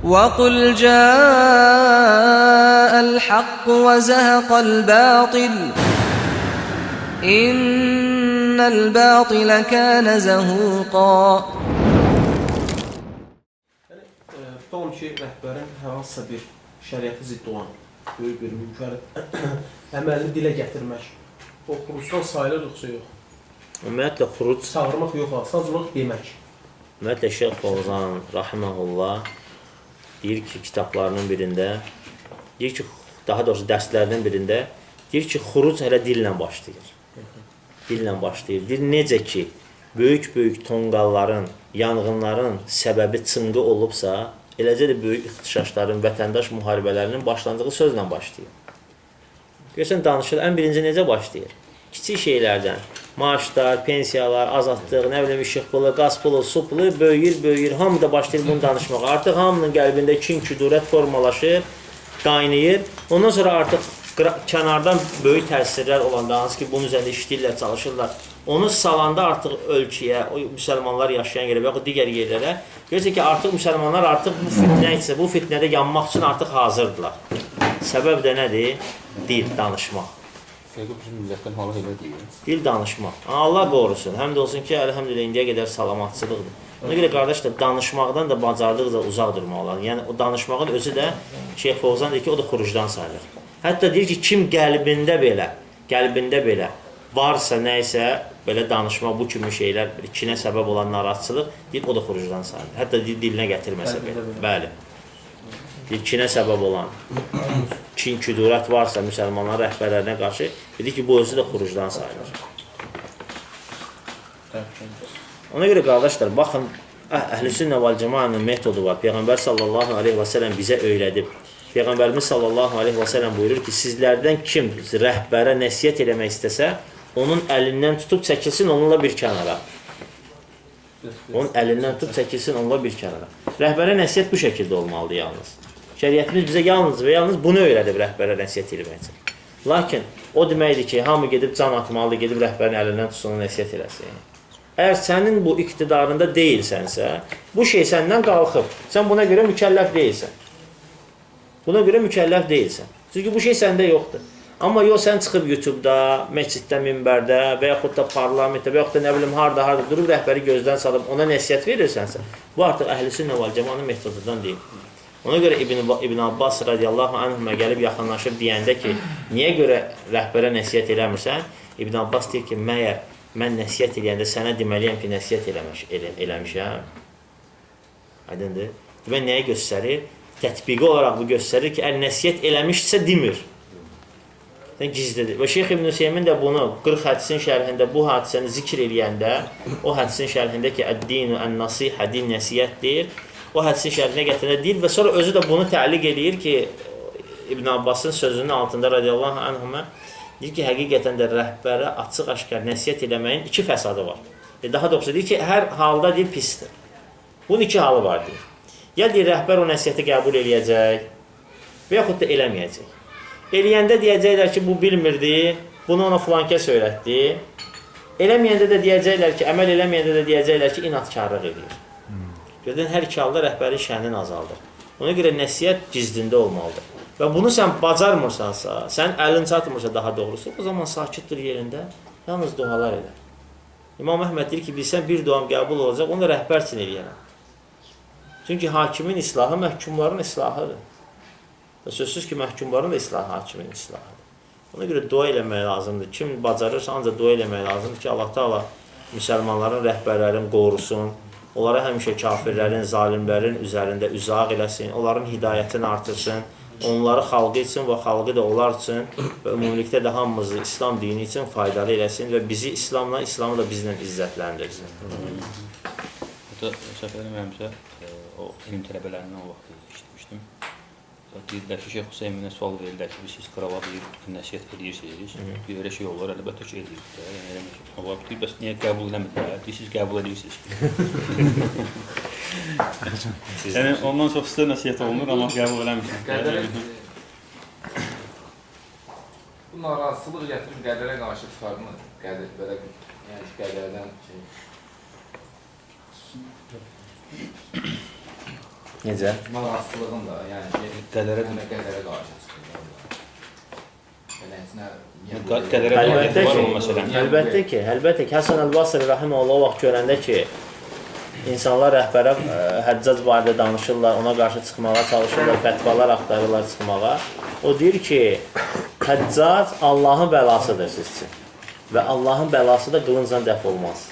وقل جاء الحق وزهق الباطل إن الباطل كان زهوقا. Yəni, tutalım ki, rəhbərin hər hansısa bir şəriətə zidd olan böyük bir münkər əməlini dilə gətirmək, o xurucdan sayılır yoxsa yox? Ümumiyyətlə xuruc, Çağırmaq yox, sadəcə olaraq demək. Ümumiyyətlə Şeyx Fovzan rahimehullah deyir ki, kitablarının birində, deyir ki, daha doğrusu dərslərinin birində deyir ki, xuruc hələ dillə başlayır. Dillə başlayır. Deyir necə ki, böyük-böyük tonqalların, yanğınların səbəbi çınqı olubsa, eləcə də böyük ixtişaşların, vətəndaş müharibələrinin başlandığı sözlə başlayır. Görürsən, danışır, ən birinci necə başlayır? Kiçik şeylərdən, maaşlar, pensiyalar, azadlıq, nə bilim, işıq pulu, qaz pulu, su pulu böyüyür, böyüyür. Hamı da başlayır bunu danışmağa. Artıq hamının qəlbində kin, küdurət formalaşır, qaynayır. Ondan sonra artıq kənardan böyük təsirlər olanda, hansı ki, bunun üzərində işləyirlər, çalışırlar. Onu salanda artıq ölkəyə, o müsəlmanlar yaşayan yerə və yaxud digər yerlərə, görürsən ki, artıq müsəlmanlar artıq bu fitnə isə, bu fitnədə yanmaq üçün artıq hazırdılar. Səbəb də nədir? Dil, danışmaq. Həqiqət bizim millətin halı elə deyil. Dil danışmaq. Allah qorusun. Həmd olsun ki, əlhəmdülillah indiyə qədər salamatçılıqdır. Ona görə qardaşlar, danışmaqdan da bacardıqca uzaq durmaq olar. Yəni o danışmağın özü də Şeyx Fovzan deyir ki, o da xurucdan sayılır. Hətta deyir ki, kim qəlbində belə, qəlbində belə varsa nə isə belə danışma, bu kimi şeylər, kinə səbəb olan narahatçılıq, deyir, o da xurucdan sayılır. Hətta deyir, dilinə gətirməsə belə. Bəli. Deyir, kinə səbəb olan kin, küdurət varsa müsəlmanların rəhbərlərinə qarşı, dedi ki, bu özü də xurucdan sayılır. Ona görə qardaşlar, baxın, Əhl-i Sünnə vəl Cemaanın metodu var. Peyğəmbər sallallahu aleyhi və səlləm bizə öyrədib. Peyğəmbərimiz sallallahu aleyhi və səlləm buyurur ki, sizlərdən kim rəhbərə nəsihət eləmək istəsə, onun əlindən tutub çəkilsin onunla bir kənara. Onun əlindən tutub çəkilsin onunla bir kənara. Rəhbərə nəsihət bu şəkildə olmalıdır yalnız. Şəriətimiz bizə yalnız və yalnız bunu öyrədib rəhbərə nəsihət eləmək üçün. Lakin o deməkdir ki, hamı gedib can atmalıdır, gedib rəhbərin əlindən tutsun, ona nəsihət eləsin. Əgər sənin bu iqtidarında deyilsənsə, bu şey səndən qalxıb. Sən buna görə mükəlləf deyilsən. Buna görə mükəlləf deyilsən. Çünki bu şey səndə yoxdur. Amma yox, sən çıxıb YouTube-da, məsciddə, minbərdə və yaxud da parlamentdə və yaxud da nə bilim harda durub rəhbəri gözdən salıb ona nəsihət verirsənsə, bu artıq Əhl-i Sünnə vəl Cemaanın metodundan deyil. Ona görə İbn Abbas radiyallahu anhuma gəlib yaxınlaşıb deyəndə ki, niyə görə rəhbərə nəsihət eləmirsən? İbn Abbas deyir ki, məyər mən nəsihət eləyəndə sənə deməliyəm ki, nəsihət eləmişəm. Aydındır. Demək, nəyə göstərir? Tətbiqi olaraq bu göstərir ki, əgər nəsihət eləmişsə demir. Sən gizlidir. Və Şeyx İbn Hüseymin də bunu 40 hədisin şərhində bu hadisəni zikr eləyəndə, o hədisin şərhində ki, əd-dinu ən-nasihə, din nəsihətdir. O hədisin şərhinə gətirəndə deyir və sonra özü də bunu təliq eləyir ki, İbn Abbasın sözünün altında radiyallahu anhuma deyir ki, həqiqətən də rəhbərə açıq-aşkar nəsihət eləməyin iki fəsadı var. Daha doğrusu deyir ki, hər halda deyir pisdir. Bunun iki halı var deyir. Ya deyir, rəhbər o nəsihəti qəbul eləyəcək və yaxud da eləməyəcək. Eləyəndə deyəcəklər ki, bu bilmirdi, bunu ona filan kəs öyrətdi. Eləməyəndə də deyəcəklər ki, əməl eləməyəndə də deyəcəklər ki, inadkarlıq edir. Gördün, hər iki halda rəhbərin şənini azaldır. Ona görə nəsihət gizlində olmalıdır. Və bunu sən bacarmırsansa, sən əlin çatmırsa daha doğrusu, o zaman sakit dur yerində, yalnız dualar elə. İmam Əhməd deyir ki, bilsən bir duam qəbul olacaq, onu da rəhbər üçün eləyərəm. Çünki hakimin islahı məhkumların islahıdır. Və sözsüz ki, məhkumların da islahı hakimin islahıdır. Ona görə dua eləmək lazımdır. Kim bacarırsa ancaq dua eləmək lazımdır ki, Allah Teala müsəlmanların rəhbərlərini qorusun, onlara həmişə kafirlərin, zalimlərin üzərində üzaq eləsin, onların hidayətini artırsın, onları xalqı üçün və xalqı da onlar üçün və ümumilikdə də hamımızı İslam dini üçün faydalı eləsin və bizi İslamla, İslamı da bizlə izzətləndirsin. Burada səhv eləmirəmsə, o elm tələbələrindən o vaxt eşitmişdim. Deyirlər ki, Şeyx Hüseyminə sual verirlər ki, siz krala bir nəsihət edirsiniz. Bir elə şey olur, əlbəttə ki, edirik də. Yəni elə ki, olar. Deyir, bəs niyə qəbul eləmirlər? Deyir, siz qəbul edirsiniz. Yəni ondan çox sizə nəsihət olunur, amma qəbul eləmirsiniz. Qədərə, bu narazılıq gətirib qədərə qarşı çıxarmır. Qədər, belə, yəni ki, qədərdən şey. Necə? Narazılığın da, yəni ki, Qədərə qədərə qarşı çıxır. Qədərə Əlbəttə var ki, o məsələn. Əlbəttə ki, əlbəttə ki, Həsən Əl-Basri rahimehullah o vaxt görəndə ki, insanlar rəhbərə Həccac barədə danışırlar, ona qarşı çıxmağa çalışırlar, fətvalar axtarırlar çıxmağa. O deyir ki, Həccac Allahın bəlasıdır siz üçün. Və Allahın bəlası da qılıncla dəf olmaz.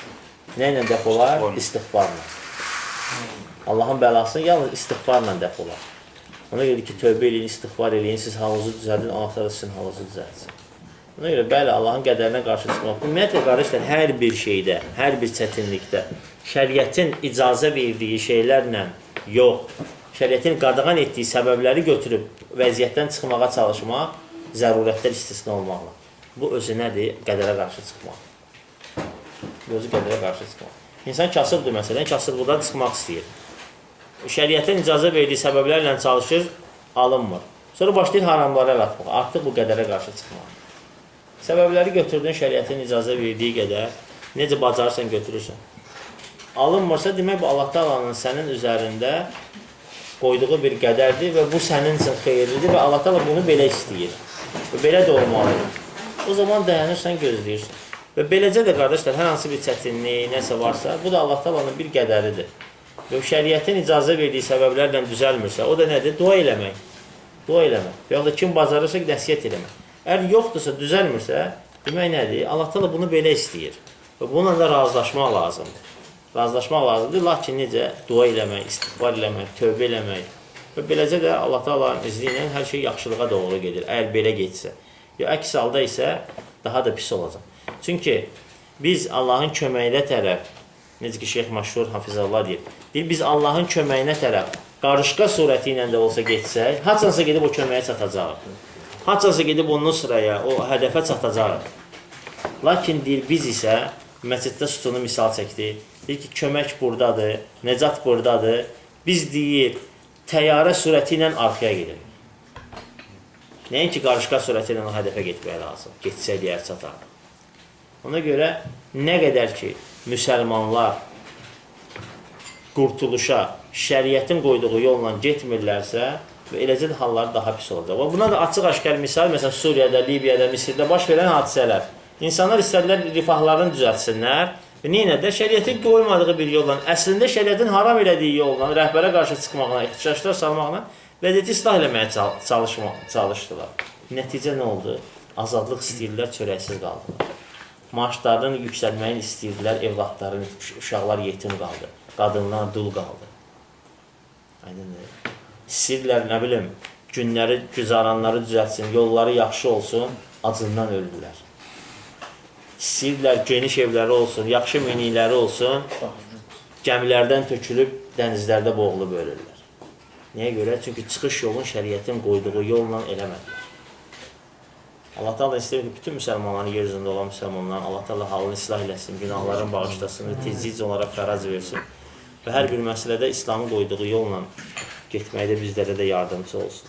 Nə ilə dəf olar? İstiğfarla. Allahın bəlası yalnız istiğfarla dəf olar. Ona görə ki, tövbə eləyin, istiğfar eləyin, siz halınızı düzəldin, Allah da sizin halınızı düzəltsin. Ona görə bəli, Allahın qədərinə qarşı çıxmaq. Ümumiyyətlə qardaşlar, hər bir şeydə, hər bir çətinlikdə şəriətin icazə verdiyi şeylərlə yox, şəriətin qadağan etdiyi səbəbləri götürüb vəziyyətdən çıxmağa çalışmaq zərurətlər istisna olmaqla. Bu özü nədir? Qədərə qarşı çıxmaq. Bu özü qədərə qarşı çıxmaq. İnsan kasıbdır məsələn, kasıblıqdan çıxmaq istəyir. Şəriətin icazə verdiyi səbəblərlə çalışır, alınmır. Sonra başlayır haramlara əl atmağa. Artıq bu qədərə qarşı çıxmaq. Səbəbləri götürdün şəriətin icazə verdiyi qədər, necə bacarırsan götürürsən. Alınmırsa, demək bu Allah Taala'nın sənin üzərində qoyduğu bir qədərdir və bu sənin üçün xeyirlidir və Allah Taala bunu belə istəyir. Və belə də olmalıdır. O zaman dayanırsan, gözləyirsən. Və beləcə də qardaşlar, hər hansı bir çətinlik, nəsə varsa, bu da Allah Taala'nın bir qədəridir. Və şəriətin icazə verdiyi səbəblərlə düzəlmirsə, o da nədir? Dua eləmək. Dua eləmək. Və yaxud da kim bacarırsa nəsihət eləmək. Əgər yoxdursa, düzəlmirsə, demək nədir? Allah Taala bunu belə istəyir. Və bununla da razılaşmaq lazımdır. Razılaşmaq lazımdır. Lakin necə? Dua eləmək, istiğfar eləmək, tövbə eləmək. Və beləcə də Allah Taala'nın izni ilə hər şey yaxşılığa doğru gedir. Əgər belə getsə. Ya əks halda isə daha da pis olacaq. Çünki biz Allahın köməyinə tərəf, necə ki Şeyx Məşhur Hafizallah deyir, deyir biz Allahın köməyinə tərəf qarışqa surəti ilə də olsa getsək, haçansa gedib o köməyə çatacağıq. Haçansa gedib o nusraya, o hədəfə çatacağıq. Lakin deyir, biz isə məsciddə sütunu misal çəkdi. Deyir ki, kömək buradadır, nəcat buradadır. Biz deyir, təyyarə surəti ilə arxaya gedirik. Nəinki qarışqa surəti ilə o hədəfə getmək lazım. Getsək deyər, çatar. Ona görə nə qədər ki, müsəlmanlar qurtuluşa, şəriətin qoyduğu yolla getmirlərsə, və eləcə də hallar daha pis olacaq. Və buna da açıq-aşkar misal, məsələn, Suriyada, Libiyada, Misirdə baş verən hadisələr. İnsanlar istədilər rifahlarını düzəltsinlər və nə etdilər? Şəriətin qoymadığı bir yolla, əslində şəriətin haram elədiyi yolla, rəhbərə qarşı çıxmaqla, ixtişaşlar salmaqla vəziyyəti islah eləməyə çalışdılar. Nəticə nə oldu? Azadlıq istəyirlər, çörəksiz qaldılar. Maaşlarının yüksəlməyini istəyirdilər, evladların, uşaqlar yetim qaldı, qadınlar dul qaldı. Aydındır. İstəyirlər, nə bilim, günləri, güzaranları düzəltsin, yolları yaxşı olsun, acından öldülər. İstəyirlər, geniş evləri olsun, yaxşı minikləri olsun, gəmilərdən tökülüb dənizlərdə boğulub ölürlər. Niyə görə? Çünki çıxış yolun şəriətin qoyduğu yolla eləmədilər. Allah Teala istəyir ki, bütün müsəlmanların, yer üzündə olan müsəlmanların Allah Teala halını islah eləsin, günahlarını bağışlasın və tezliklə onlara fərac versin. Və hər bir məsələdə İslamın qoyduğu yolla getməkdə bizlərə də yardımcı olsun.